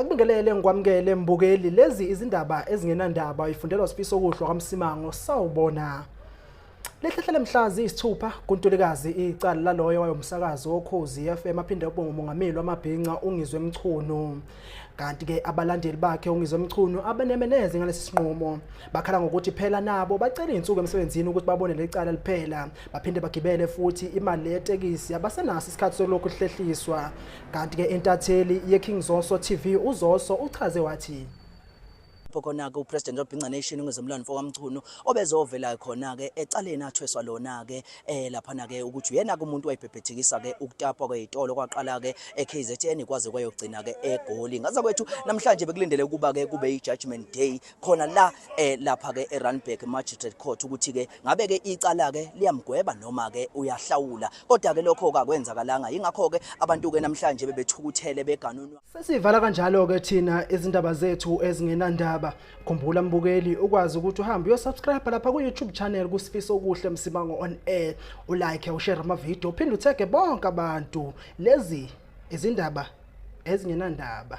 Akubingelele ngikwamukele mbukeli, lezi izindaba ezingenandaba ifundelwa Sifiso Kuhlwa kaMsimango. Sawubona. Lihlehlele mhla ziyisithupha kuNtulikazi icala laloyo wayomsakazi woKhozi FM aphinde abe ngumongameli wamabhinca uNgizwe Mchunu. Kanti-ke abalandeli bakhe uNgizwe Mchunu abanemeneze ngalesi sinqumo. Bakhala ngokuthi phela nabo bacela izinsuku emsebenzini ukuthi babone leli cala liphela. Baphinde bagibele futhi imali yetekisi abasenaso isikhathi solokhu lihlehliswa. Kanti-ke intatheli yeKing Zoso TV uZoso uchaze wathi Lapho khona-ke uPresident weBhinca Nation uNgizwe Mfo kaMchunu obezovela khona-ke ecaleni athweswa lona-ke laphana-ke ukuthi uyena-ke umuntu wayibhebhethekisa-ke ukutapwa kwey'tolo kwaqala-ke e-KZN kwaze kwayogcina-ke eGoli. Ngaza kwethu namhlanje bekulindele ukuba-ke kube i-judgment day khona la lapha-ke e-Randburg Magistrate Court ukuthi-ke ngabe-ke icala-ke liyamgweba noma-ke uyahlawula, kodwa-ke lokho kakwenzakalanga. Yingakho-ke abantu-ke namhlanje bebethukuthele beganunwa. Sesivala kanjalo-ke thina izindaba zethu ezingenandaba. Khumbula mbukeli ukwazi ukuthi uhambe uyosubscribe lapha ku-YouTube channel kuSifiso Okuhle Msimango on air, ulike, ushare amavidiyo, uphinde uthege bonke abantu. Lezi izindaba ezingenandaba.